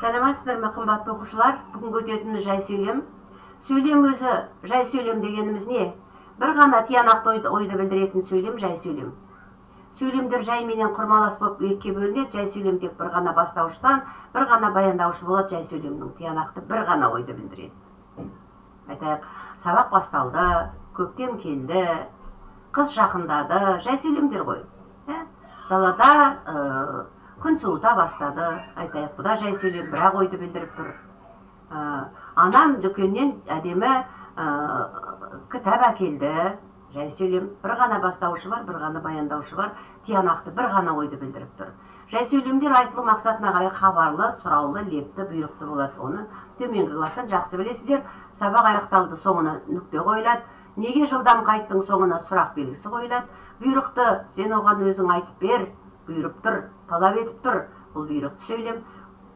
Саламатсыздар ма, қымбатты оқушылар? Бүгінгі өтетініміз жай сөйлем. Сөйлем өзі, жай сөйлем дегеніміз не? Бір ғана тиянақты ойды білдіретін сөйлем жай сөйлем. Сөйлемдер жайменен құрмалас болып екіге бөлінеді. Жай сөйлем тек бір ғана бастауыштан, бір ғана баяндауышы болады. Жай сөйлемнің тиянақты бір ғана ойды білдіреді. Айтайық, сабақ басталды, көктем келді, қыз жақындады, жай сөйлемдер ғой. Далада күн суыта бастады, айтайық, бұда жай сөйлем, бірақ ойды білдіріп тұр. Анам дүкеннен әдемі кітап әкелді, жай сөйлем, бір ғана бастауышы бар, бір ғана баяндаушы бар, тиянақты бір ғана ойды білдіріп тұр. Жай сөйлемдер айтылу мақсатына қарай хабарлы, сұраулы, лепті, бұйрықты болады. Оны төменгі класстан жақсы білесіздер. Сабақ аяқталды, соңына нүкте қойылады. Неге жылдам қайттың, соңына сұрақ белгісі қойылады. Бұйрықты сен оған өзің айтып бер, бұйырып тұр, талап етіп тұр. Бұл бұйрықты сөйлем.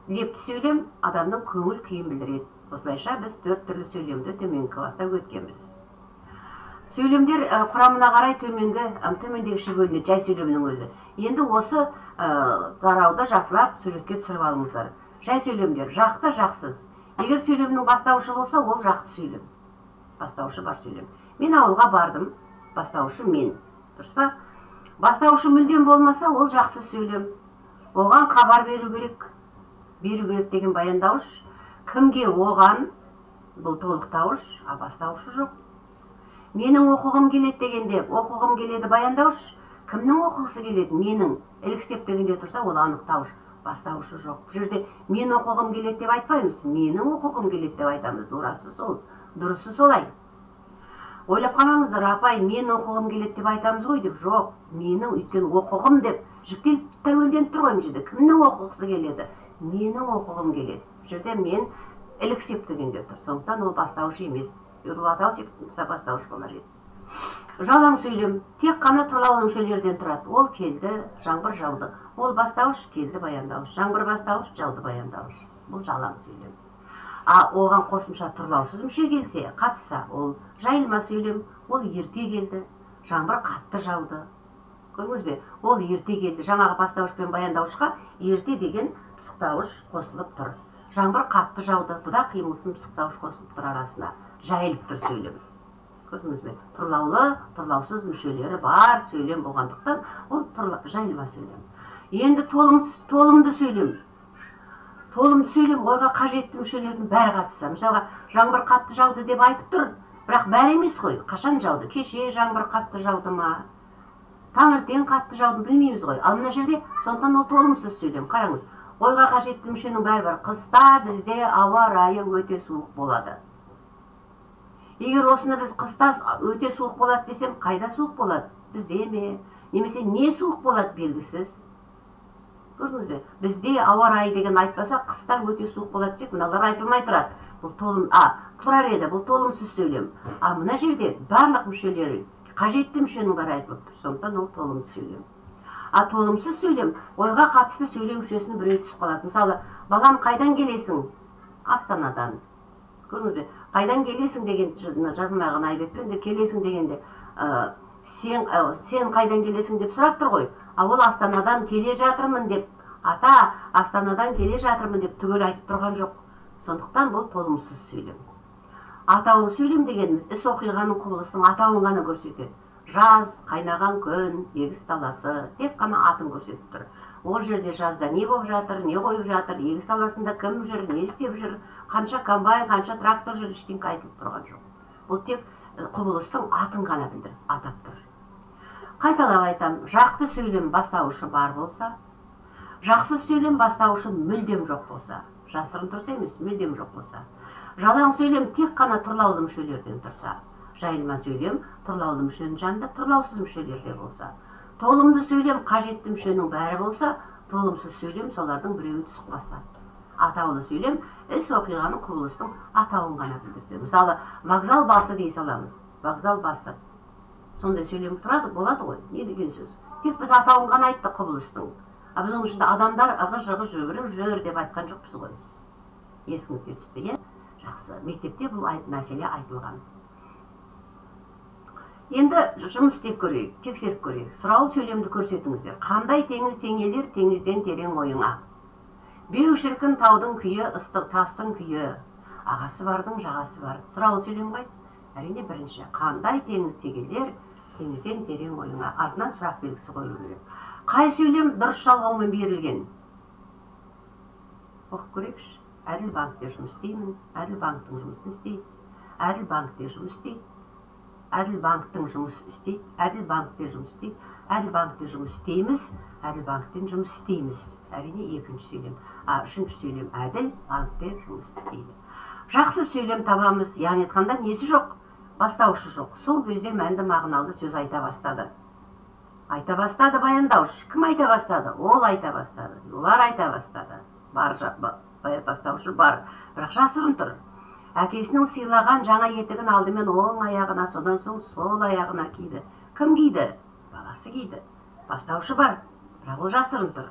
Лепті сөйлем адамның көңіл күйін білдіреді. Осылайша біз төрт түрлі сөйлемді төменгі класста өткенбіз. Сөйлемдер құрамына қарай төмендегіше бөлінеді жай сөйлемнің өзі. Енді осы тарауды жақсылап суретке түсіріп алыңыздар. Жай сөйлемдер жақты, жақсыз. Егер сөйлемнің бастауышы болса, ол жақты сөйлем. Бастауышы бар сөйлем. Мен ауылға бардым, бастауышы мен. Дұрыс па? Бастауышы мүлдем болмаса, ол жақсы сөйлем. Оған хабар беру керек. Беру керек деген баяндауыш. Кімге оған? Бұл толықтауыш, а бастауышы жоқ. Менің оқығым келеді дегенде, оқығым келеді баяндауыш. Кімнің оқығысы келеді? Менің. Ілік септігінде тұрса, ол анықтауыш, бастауышы жоқ. Бұл жерде мен оқығым келеді деп айтпаймыз, менің оқығым келеді деп айтамыз. Дұрысы сол, дұрысы солай. Ойлап қалмаңыздар, апай, мен оқығым келеді деп айтамыз ғой деп. Жоқ, менің, өйткені оқығым деп жіктеліп тәуелденіп тұр ғой мына жерде. Кімнің оқығысы келеді? Менің оқығым келеді. Бұл жерде мен ілік септігінде тұр. Сондықтан ол бастауыш емес. Атау септігінде бастауыш болар еді. Жалаң сөйлем тек қана тұрлаулы мүшелерден тұрады. Ол келді, жаңбыр жауды. Ол бастауыш, келді баяндауыш. Жаңбыр бастауыш, жауды баяндауыш. Бұл жалаң сөйлем. А оған қосымша тұрлаусыз мүше келсе, қатысса, ол жайылма сөйлем, ол ерте келді, жаңбыр қатты жауды. Көрдіңіз бе? Ол ерте келді. Жаңағы бастауыш пен баяндауышқа ерте деген пысықтауыш қосылып тұр. Жаңбыр қатты жауды. Бұда қимылсын пысықтауыш қосылып тұр арасына. Жайылып тұр сөйлем. Көрдіңіз бе? Тұрлаулы, тұрлаусыз мүшелері бар сөйлем болғандықтан ол жайылма сөйлем. Енді толымды сөйлем. Толымды сөйлем ойға қажетті мүшелердің бәрі қатысса. Мысалға, жаңбыр қатты жауды деп айтып тұр, бірақ бәрі емес қой. Қашан жауды? Кеше жаңбыр қатты жауды ма? Таңертең қатты жауды, білмейміз ғой. Ал мына жерде сондықтан ол толымсыз сөйлем. Қараңыз, ойға қажетті мүшенің бәрі бар. Қыста бізде ауа райы өте суық болады. Егер осыны біз қыста өте суық болады десем, қайда суық болады? Бізде ме? Немесе не суық болады белгісіз. Көрдіңіз бе? Бізде ауа райы деген айтпаса, қыста өте суық болады десек, мыналар айтылмай тұрады. Бұл толым, тұрар еді, бұл толымсыз сөйлем. А мына жерде барлық мүшелері, қажетті мүшенің бәрі айтылып тұр. Сондықтан ол толымды сөйлем. А толымсыз сөйлем ойға қатысты сөйлем мүшесінің біреуі түсіп қалады. Мысалы, балам қайдан келесің? Астанадан. Көрдіңіз бе? Қайдан келесің деген жазылмай қалған айып етпеңдер. Келесің дегенде, сен қайдан келесің деп сұрап тұр ғой. А ол Астанадан келе жатырмын деп, ата Астанадан келе жатырмын деп түгел айтып тұрған жоқ. Сондықтан бұл толымсыз сөйлем. Атаулы сөйлем дегеніміз іс оқиғаның, құбылыстың атауын ғана көрсетеді. Жаз, қайнаған күн, егіс даласы, тек қана атын көрсетіп тұр. Ол жерде жазда не болып жатыр, не қойып жатыр, егіс даласында кім жүр, не істеп жүр, қанша комбайн, қанша трактор жүр, ештеңе айтылып тұрған жоқ. Бұл тек құбылыстың атын ғана білдіріп, атап тұр. Қайталап айтам, жақты сөйлем бастауышы бар болса, жақсы сөйлем бастауышы мүлдем жоқ болса, жасырын тұрса емес, мүлдем жоқ болса, жалаң сөйлем тек қана тұрлаулы мүшелерден тұрса, жайылма сөйлем тұрлаулы мүшенің жанында тұрлаусыз мүшелерде болса, толымды сөйлем қажетті мүшенің бәрі болса, толымсыз сөйлем солардың біреуі түсіп қалса. Атаулы сөйлем іс оқиғаның, құбылыстың атауын ғана білдірсе. Мысалы, вокзал басы дей саламыз. Вокзал басы. Сондай сөйлем тұрады, болады ғой. Не деген сөз? Тек біз атауын ғана айттық құбылыстың. А біз оның ішінде адамдар ығы-жығы жүгіріп жүр деп айтқан жоқпыз ғой. Есіңізге түсті, иә? Жақсы. Мектепте бұл мәселе айтылған. Енді жұмыс істеп көрейік, тексеріп көрейік. Сұраулы сөйлемді көрсетіңіздер. Қандай теңіз теңелер теңізден терең ойыңа? Беу шіркін таудың күйі, ыстық тастың күйі. Ағасы бардың жағасы бар. Сұраулы сөйлем қайсысы? Әрине бірінші. Қандай теңіз тегелер, теңізден терең ойыңа. Артынан сұрақ белгісі қойылу керек. Қай сөйлем дұрыс жалғаумен берілген? Оқып көрейікші. Әділ банкте жұмыс істеймін, әділ банктің жұмысын істейді, әділ банкте жұмыс істейді, әділ банктің жұмыс істейді, әділ банкте жұмыс істейді, әділ банкте жұмыс істейміз, әділ банктен жұмыс істейміз. Әрине екінші сөйлем. Үшінші сөйлем әділ банкте жұмыс істейді. Жақсы сөйлем табамыз, яғни айтқанда несі жоқ, бастаушы жоқ. Сол кезде мәнді мағыналы сөз айта бастады. Айта бастады баяндаушы. Кім айта бастады? Ол айта бастады. Олар айта бастады. Бар, бастаушы бар, бірақ жасырын тұр. Әкесінің сыйлаған жаңа етігін алдымен оң аяғына, содан соң сол аяғына киді. Кім киді? Баласы киді. Бастаушы бар, бірақ ол жасырын тұр.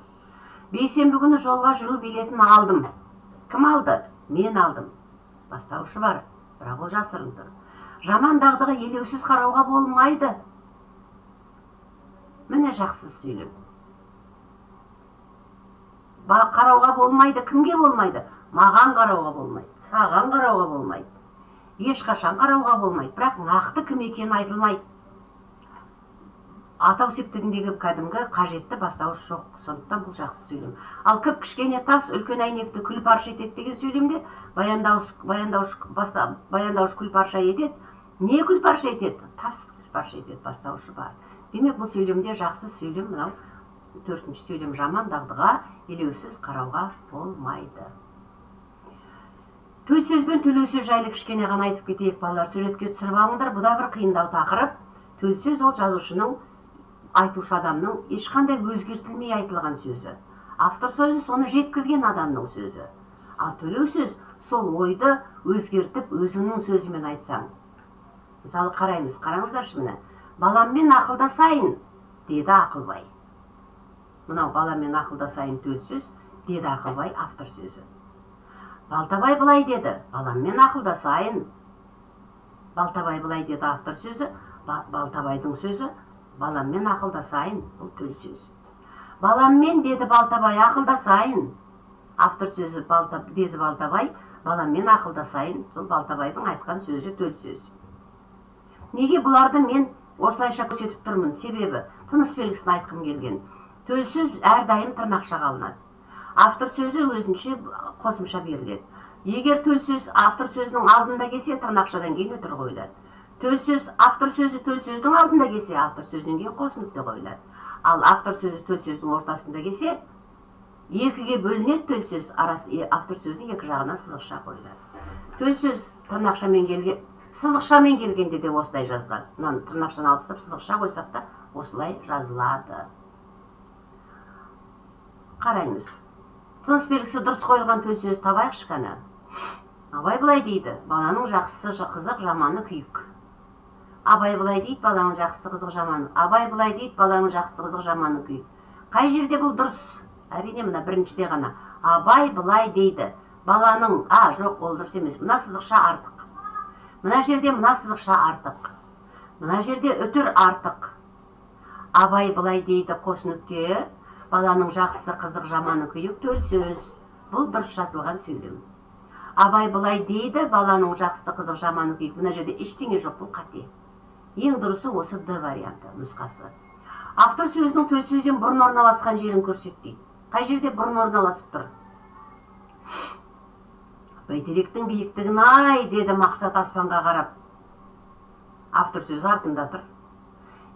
Бейсенбі күні жолға жүру билетін алдым. Кім алды? Мен алдым. Бастаушы бар, бірақ ол жасырын тұр. Жаман дағдыға елеусіз қарауға болмайды. Міне жақсы сөйлем. Қарауға болмайды, кімге болмайды? Маған қарауға болмайды, саған қарауға болмайды, ешқашан қарауға болмайды, бірақ нақты кім екені айтылмайды. Атау септігіндегі кәдімгі қажетті бастауыш жоқ, сондықтан бұл жақсы сөйлем. Ал кіп кішкене тас үлкен әйнекті күл парша етеді деген сөйлемде баяндауыш күл парша етеді. Не күл парша етеді? Тас күл парша етеді, бастауышы бар. Демек, бұл сөйлемде жақсы сөйлем мынау төртінші сөйлем, жаман дағдыға елеусіз қарауға болмайды. Төл сөз бен төлеу сөз жайлы кішкене ғана айтып кетейік, балалар, суретке түсіріп алыңдар. Бұл да бір қиындау тақырып. Төл сөз ол жазушының, айтушы адамның ешқандай өзгертілмей айтылған сөзі. Автор сөзі соны жеткізген адамның сөзі. Ал төлеу сөз сол ойды өзгертіп өзіңнің сөзімен айтсаң. Мысалы қараймыз, қараңыздаршы міне. Баламмен ақылдасайын, деді Ақылбай. Мынау баламмен ақылдасайын төл сөз, деді Ақылбай автор сөзі. Балтабай былай деді, баламмен ақылдасайын. Балтабай былай деді автор сөзі, Балтабайдың сөзі, баламмен ақылдасайын, бұл төл сөз. Баламмен деді Балтабай ақылдасайын. Автор сөзі деді Балтабай, баламмен ақылдасайын, сол Балтабайдың айтқан сөзі төл сөз. Неге бұларды мен осылайша көрсетіп тұрмын? Себебі тыныс белгісін айтқым келген. Төл сөз әрдайым тырнақшаға алынады. Автор сөзі өзінше қосымша беріледі. Егер төл сөз автор сөзінің алдында келсе, тырнақшадан кейін үтір қойылады. Төл сөз автор сөзі төл сөздің алдында келсе, автор сөзінен кейін қос нүкте қойылады. Ал автор сөзі төл сөздің ортасында келсе, екіге бөлінеді төл сөз, автор сөзінің екі жағынан сызықша қойылады. Төл сөз тырнақшамен келген, сызықшамен келгенде де осылай жазылады. Мынаны тырнақшаны алып тастап сызықша қойсақ та осылай жазылады. Қараймыз. Тыныс белгісі дұрыс қойылған төл сөз табайықшы кәні. Абай былай дейді, баланың жақсысы қызық, жаманы күйік. Абай былай дейді, баланың жақсысы қызық, жаманы. Абай былай дейді, баланың жақсысы қызық, жаманы күйік. Қай жерде бұл дұрыс? Әрине мына біріншіде ғана. Абай былай дейді, баланың, жоқ, ол дұрыс емес. Мына сызықша артық. Мына жерде мына сызықша артық. Мына жерде үтір артық. Абай былай дейді, қос нүкте. Баланың жақсысы қызық, жаманы күйік, төл сөз. Бұл дұрыс жазылған сөйлем. Абай былай дейді, баланың жақсысы қызық, жаманы күйік. Мына жерде ештеңе жоқ, бұл қате. Ең дұрысы осы Д варианты нұсқасы. Автор сөзінің төл сөзден бұрын орналасқан жерін көрсет дейді. Қай жерде бұрын орналасып тұр? Бәйтеректің биіктігін ай, деді Мақсат аспанға қарап. Автор сөзі артында тұр.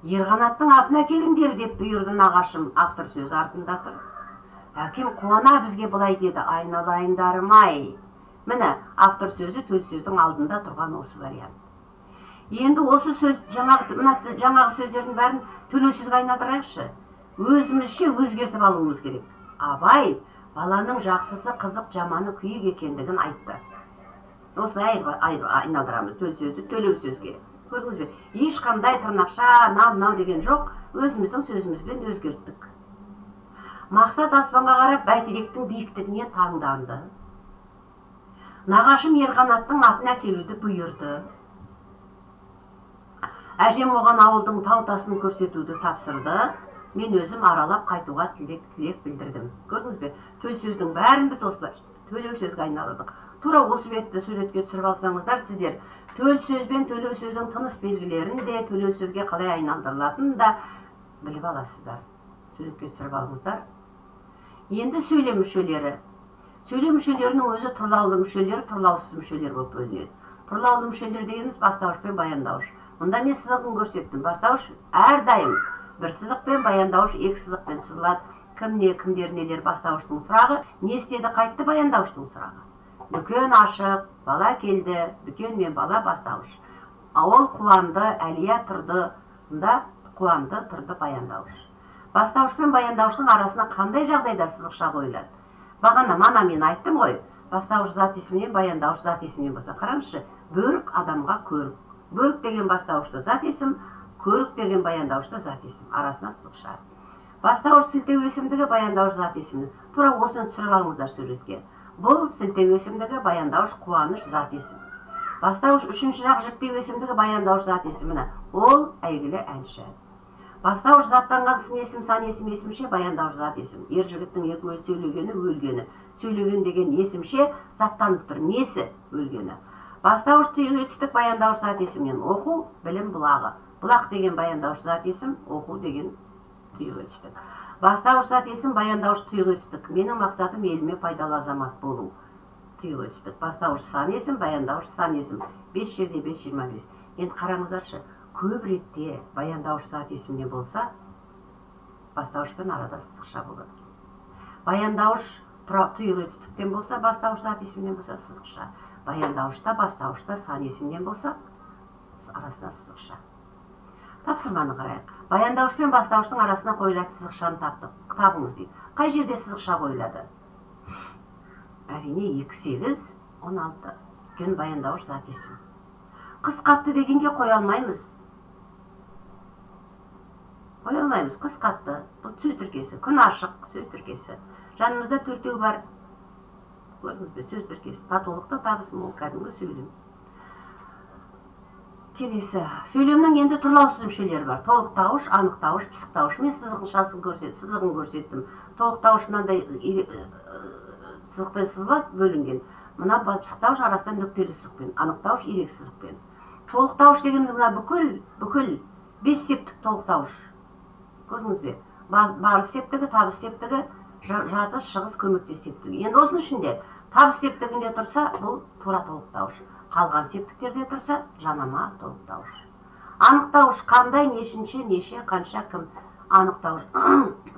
Ерқанаттың атын әкеліңдер деп бұйырды нағашым. Автор сөзі артында тұр. Әкем қуана бізге былай деді, айналайындарым ай. Міне, автор сөзі төл сөздің алдында тұрған осы вариант. Енді осы сөз, жаңағы сөздердің бәрін төлеу сөзге айналдырайықшы. Өзімізше өзгертіп алуымыз керек. Абай баланың жақсысы қызық, жаманы күйік екендігін айтты. Осылай айналдырамыз төл сөзді төлеу сөзге. Көрдіңіз бе? Ешқандай тырнақша, мынау деген жоқ, өзіміздің сөзімізбен өзгерттік. Мақсат аспанға қарап бәйтеректің биіктігіне таңданды. Нағашым Ерқанаттың атын әкелуді бұйырды. Әжем оған ауылдың тау тасын көрсетуді тапсырды. Мен өзім аралап қайтуға тілек білдірдім. Көрдіңіз бе? Төл сөздің бәрін біз осылай төлеу сөзге айналдырдық. Тура осы бетті суретке түсіріп алсаңыздар, сіздер төл сөз бен төлеу сөздің тыныс белгілерін де, төлеу сөзге қалай айналдырылатынын да біліп аласыздар. Суретке түсіріп алыңыздар. Енді сөйлем мүшелері. Сөйлем мүшелерінің өзі тұрлаулы мүшелер, тұрлаусыз мүшелер болып бөлінеді. Тұрлаулы мүшелер дегеніміз бастауыш пен баяндауыш. Мұнда мен сызығын көрсеттім. Бастауыш әрдайым бір сызықпен, баяндауыш екі сызықпен сызылады. Кім не, кімдер нелер бастауыштың сұрағы, не істеді қайтты баяндауыштың сұрағы. Дүкен ашық, бала келді, дүкен мен бала бастауыш. Ол қуанды, Әлия тұрды, мұнда қуанды, тұрды баяндауыш. Бастауыш пен баяндауыштың арасына қандай жағдайда сызықша қойылады? Бағана мана мен айттым ғой, бастауыш зат есімнен, баяндауыш зат есімнен болса, қараңызшы, бөрік адамға көрік. Бөрік деген бастауышты зат есім, көрік деген баяндауышты зат есім, арасына сызықша. Бастауыш сілтеу есімдігі, баяндауыш зат есімі. Тура осыны түсіріп алыңыздар суретке. Бұл сілтеу есімдігі, баяндауыш қуаныш зат есім. Бастауыш үшінші жақ жіктеу есімдігі, баяндауыш зат есімі. Ол әйгілі әнші. Бастауыш заттанған сын есім, сан есім, есімше, баяндауыш зат есім. Ер жігіттің екі өлі сөйлегені, өлгені. Сөйлеген деген есімше заттанып тұр. Несі өлгені? Бастауыш түйін етістік, баяндауыш зат есімнен. Оқу, білім бұлағы. Бұлақ деген баяндауыш зат есім, оқу деген тұйық етістік. Бастауыш зат есім, баяндауыш тұйық етістік. Менің мақсатым еліме пайдалы азамат болу. Тұйық етістік. Бастауыш сан есім, баяндауыш сан есім. 5 жерде 5, 25. Енді қараңыздаршы, көп ретте баяндауыш зат есімнен болса, бастауышпен арада сызықша болады екен. Баяндауыш тұйық етістіктен болса, бастауыш зат есімнен болса, сызықша. Баяндауышта, бастауышта сан есімнен болса, арасына сызықша. Тапсырманы қарайық. Баяндауыш пен бастауыштың арасына қойылатын сызықшаны табыңыз дейді. Қай жерде сызықша қойылады? Әрине 2, 8, 16. Өйткені баяндауыш зат есім. Қыс қатты дегенге қоя алмаймыз. Қоя алмаймыз. Қыс қатты. Бұл сөз тіркесі. Күн ашық сөз тіркесі. Жанымызда төртеу бар. Көрдіңіз бе? Сөз тіркесі. Татулықта табыс мол, кәдімгі сөйлем. Келесі. Сөйлемнің енді тұрлаусыз мүшелері бар. Толықтауыш, анықтауыш, пысықтауыш. Мен сызығын көрсеттім. Толықтауыш мынандай сызықпен сызылады, бөлінген. Мына пысықтауыш арасында нүктелі сызықпен, анықтауыш ирек сызықпен. Толықтауыш дегенде мына бүкіл 5 септік толықтауыш. Көрдіңіз бе? Барыс септігі, табыс септігі, жатыс, шығыс, көмектес септігі. Енді осының ішінде табыс септігінде тұрса, бұл тура толықтауыш. Қалған септіктерде тұрса, жанама толықтауыш. Анықтауыш қандай, нешінші, неше, қанша, кім. Анықтауыш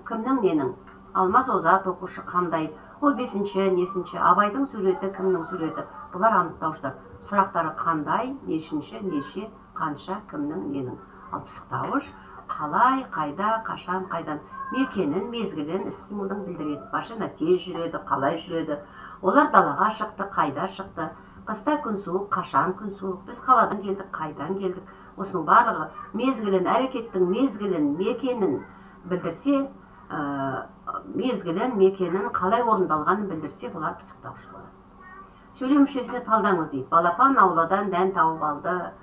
кімнің, ненің. Алмаз Озат оқушы қандай, ол бесінші, несінші, Абайдың суреті, кімнің суреті. Бұлар анықтауыштар. Сұрақтары қандай, нешінші, неше, қанша, кімнің, ненің. Ал пысықтауыш қалай, қайда, қашан, қайдан. Мекенін, мезгілін, іс-қимылдың білдіреді. Машина тез жүреді, қалай жүреді. Олар далаға шықты, қайда шықты. Қыста күн суық, қашан күн суық, біз қаладан келдік, қайдан келдік. Осының барлығы мезгілін, әрекеттің мезгілін, мекенін білдірсе, мезгілін, мекенін қалай орындалғанын білдірсе, бұлар пысықтауыш болады. Сөйлем мүшесіне талдаңыз дейді. Балапан ауладан дән тауып алды.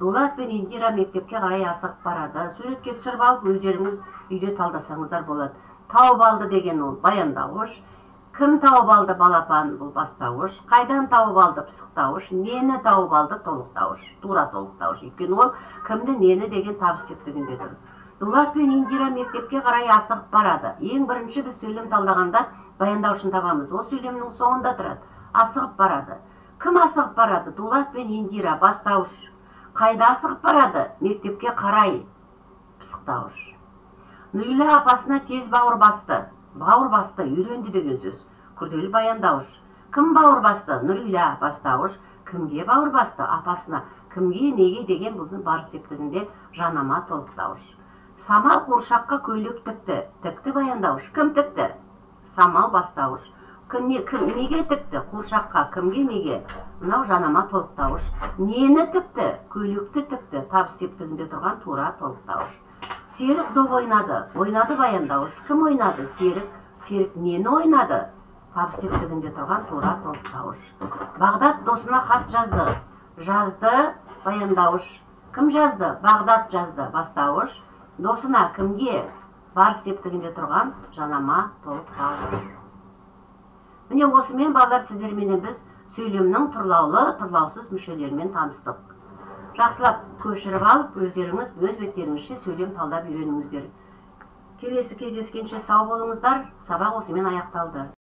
Дулат пен Индира мектепке қарай асығып барады. Суретке түсіріп алып, өздеріңіз үйде талдасаңыздар болады. Тауып алды деген ол баяндауыш. Кім тауып алды балапан, бұл бастауыш. Қайдан тауып алды пысықтауыш, нені тауып алды толықтауыш, тура толықтауыш. Өйткені ол кімді, нені деген табыс септігінде тұр. Дулат пен Индира мектепке қарай асығып барады. Ең бірінші біз сөйлем талдағанда баяндауышын табамыз. Ол сөйлемнің соңында тұрады. Асығып барады. Кім асығып барады? Дулат пен Индира, бастауыш. Қайда асығып барады? Мектепке қарай, пысықтауыш. Нүйлі апасына тез бауыр басты. Бауыр басты, үйренді деген сөз. Күрделі баяндауыш. Кім бауыр басты? Нұрила, бастауыш. Кімге бауыр басты? Апасына. Кімге, неге деген бұның барыс септігінде жанама толықтауыш. Самал қуыршаққа көйлек тікті. Тікті баяндауыш. Кім тікті? Самал, бастауыш. Неге тікті? Қуыршаққа. Кімге, неге? Мынау жанама толықтауыш. Нені тікті? Көйлекті тікті. Табыс септігінде тұрған тура толықтауыш. Серік доп ойнады. Ойнады баяндауыш. Кім ойнады? Серік. Серік нені ойнады? Табыс септігінде тұрған тура толықтауыш. Бағдат досына хат жазды. Жазды баяндауыш. Кім жазды? Бағдат жазды. Бастауыш. Досына кімге? Барыс септігінде тұрған жанама толықтауыш. Міне, осымен, балалар, сіздерменен біз сөйлемнің тұрлаулы, тұрлаусыз мүшелерімен таныстық. Жақсылап көшіріп алып, өздеріңіз өз беттеріңізше сөйлем талдап үйреніңіздер. Келесі кездескенше сау болыңыздар. Сабақ осымен аяқталды.